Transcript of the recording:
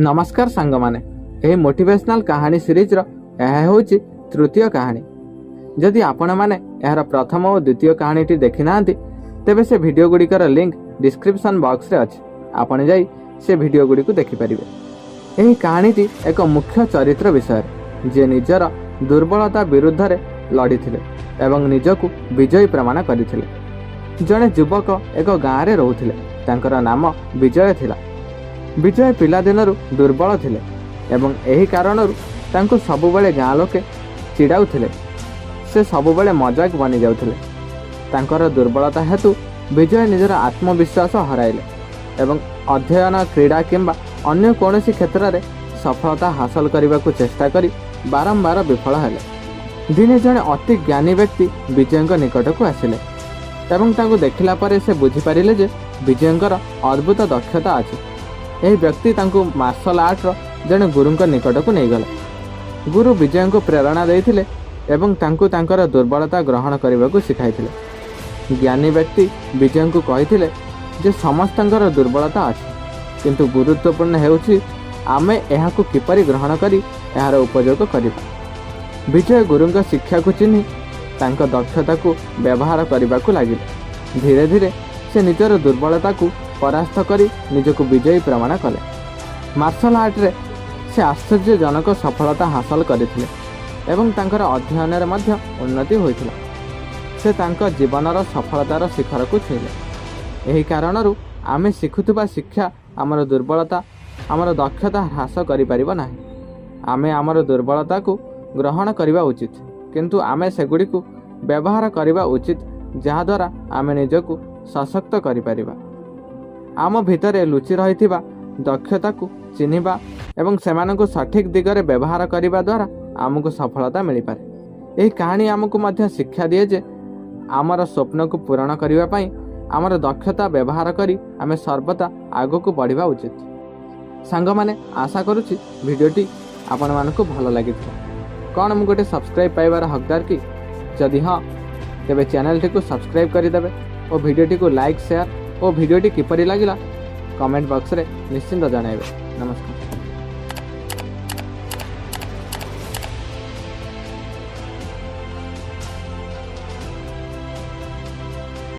ନମସ୍କାର ସାଙ୍ଗମାନେ, ଏହି ମୋଟିଭେସନାଲ କାହାଣୀ ସିରିଜର ଏହା ହେଉଛି ତୃତୀୟ କାହାଣୀ। ଯଦି ଆପଣମାନେ ଏହାର ପ୍ରଥମ ଓ ଦ୍ୱିତୀୟ କାହାଣୀଟି ଦେଖିନାହାନ୍ତି, ତେବେ ସେ ଭିଡ଼ିଓ ଗୁଡ଼ିକର ଲିଙ୍କ ଡିସ୍କ୍ରିପସନ୍ ବକ୍ସରେ ଅଛି। ଆପଣ ଯାଇ ସେ ଭିଡ଼ିଓ ଗୁଡ଼ିକୁ ଦେଖିପାରିବେ। ଏହି କାହାଣୀଟି ଏକ ମୁଖ୍ୟ ଚରିତ୍ର ବିଷୟରେ, ଯିଏ ନିଜର ଦୁର୍ବଳତା ବିରୁଦ୍ଧରେ ଲଢ଼ିଥିଲେ ଏବଂ ନିଜକୁ ବିଜୟୀ ପ୍ରମାଣ କରିଥିଲେ। ଜଣେ ଯୁବକ ଏକ ଗାଁରେ ରହୁଥିଲେ। ତାଙ୍କର ନାମ ବିଜୟ ଥିଲା। ବିଜୟ ପିଲାଦିନରୁ ଦୁର୍ବଳ ଥିଲେ ଏବଂ ଏହି କାରଣରୁ ତାଙ୍କୁ ସବୁବେଳେ ଗାଁ ଲୋକେ ଚିଡ଼ାଉଥିଲେ। ସେ ସବୁବେଳେ ମଜାକ ବନିଯାଉଥିଲେ। ତାଙ୍କର ଦୁର୍ବଳତା ହେତୁ ବିଜୟ ନିଜର ଆତ୍ମବିଶ୍ୱାସ ହରାଇଲେ ଏବଂ ଅଧ୍ୟୟନ, କ୍ରୀଡ଼ା କିମ୍ବା ଅନ୍ୟ କୌଣସି କ୍ଷେତ୍ରରେ ସଫଳତା ହାସଲ କରିବାକୁ ଚେଷ୍ଟା କରି ବାରମ୍ବାର ବିଫଳ ହେଲେ। ଦିନେ ଜଣେ ଅତି ଜ୍ଞାନୀ ବ୍ୟକ୍ତି ବିଜୟଙ୍କ ନିକଟକୁ ଆସିଲେ ଏବଂ ତାଙ୍କୁ ଦେଖିଲା ପରେ ସେ ବୁଝିପାରିଲେ ଯେ ବିଜୟଙ୍କର ଅଦ୍ଭୁତ ଦକ୍ଷତା ଅଛି। ଏହି ବ୍ୟକ୍ତି ତାଙ୍କୁ ମାର୍ଶଲ ଆର୍ଟର ଜଣେ ଗୁରୁଙ୍କ ନିକଟକୁ ନେଇଗଲେ। ଗୁରୁ ବିଜୟଙ୍କୁ ପ୍ରେରଣା ଦେଇଥିଲେ ଏବଂ ତାଙ୍କୁ ତାଙ୍କର ଦୁର୍ବଳତା ଗ୍ରହଣ କରିବାକୁ ଶିଖାଇଥିଲେ। ଜ୍ଞାନୀ ବ୍ୟକ୍ତି ବିଜୟଙ୍କୁ କହିଥିଲେ ଯେ ସମସ୍ତଙ୍କର ଦୁର୍ବଳତା ଅଛି, କିନ୍ତୁ ଗୁରୁତ୍ୱପୂର୍ଣ୍ଣ ହେଉଛି ଆମେ ଏହାକୁ କିପରି ଗ୍ରହଣ କରି ଏହାର ଉପଯୋଗ କରିବା। ବିଜୟ ଗୁରୁଙ୍କ ଶିକ୍ଷାକୁ ଚିହ୍ନି ତାଙ୍କ ଦକ୍ଷତାକୁ ବ୍ୟବହାର କରିବାକୁ ଲାଗିଲେ। ଧୀରେ ଧୀରେ ସେ ନିଜର ଦୁର୍ବଳତାକୁ ପରାସ୍ତ କରି ନିଜକୁ ବିଜୟୀ ପ୍ରମାଣ କଲେ। ମାର୍ଶଲ ଆର୍ଟରେ ସେ ଆଶ୍ଚର୍ଯ୍ୟଜନକ ସଫଳତା ହାସଲ କରିଥିଲେ ଏବଂ ତାଙ୍କର ଅଧ୍ୟୟନରେ ମଧ୍ୟ ଉନ୍ନତି ହୋଇଥିଲା। ସେ ତାଙ୍କ ଜୀବନର ସଫଳତାର ଶିଖରକୁ ଛୁଇଁଲେ। ଏହି କାରଣରୁ ଆମେ ଶିଖୁଥିବା ଶିକ୍ଷା ଆମର ଦୁର୍ବଳତା ଆମର ଦକ୍ଷତା ହ୍ରାସ କରିପାରିବ ନାହିଁ। ଆମେ ଆମର ଦୁର୍ବଳତାକୁ ଗ୍ରହଣ କରିବା ଉଚିତ, କିନ୍ତୁ ଆମେ ସେଗୁଡ଼ିକୁ ବ୍ୟବହାର କରିବା ଉଚିତ, ଯାହାଦ୍ୱାରା ଆମେ ନିଜକୁ ସଶକ୍ତ କରିପାରିବା। ଆମ ଭିତରେ ଲୁଚି ରହିଥିବା ଦକ୍ଷତାକୁ ଚିହ୍ନିବା ଏବଂ ସେମାନଙ୍କୁ ସଠିକ୍ ଦିଗରେ ବ୍ୟବହାର କରିବା ଦ୍ୱାରା ଆମକୁ ସଫଳତା ମିଳିପାରେ। ଏହି କାହାଣୀ ଆମକୁ ମଧ୍ୟ ଶିକ୍ଷା ଦିଏ ଯେ ଆମର ସ୍ୱପ୍ନକୁ ପୂରଣ କରିବା ପାଇଁ ଆମର ଦକ୍ଷତା ବ୍ୟବହାର କରି ଆମେ ସର୍ବଦା ଆଗକୁ ବଢ଼ିବା ଉଚିତ। ସାଙ୍ଗମାନେ, ଆଶା କରୁଛି ଭିଡ଼ିଓଟି ଆପଣମାନଙ୍କୁ ଭଲ ଲାଗିଥିବ। କ'ଣ ମୁଁ ଗୋଟେ ସବସ୍କ୍ରାଇବ୍ ପାଇବାର ହକଦାର କି? ଯଦି ହଁ, ତେବେ ଚ୍ୟାନେଲଟିକୁ ସବସ୍କ୍ରାଇବ୍ କରିଦେବେ ଓ ଭିଡ଼ିଓଟିକୁ ଲାଇକ୍, ସେୟାର ଓ ଭିଡ଼ିଓଟି କିପରି ଲାଗିଲା କମେଣ୍ଟ ବକ୍ସରେ ନିଶ୍ଚିନ୍ତ ଜଣାଇବେ। ନମସ୍କାର।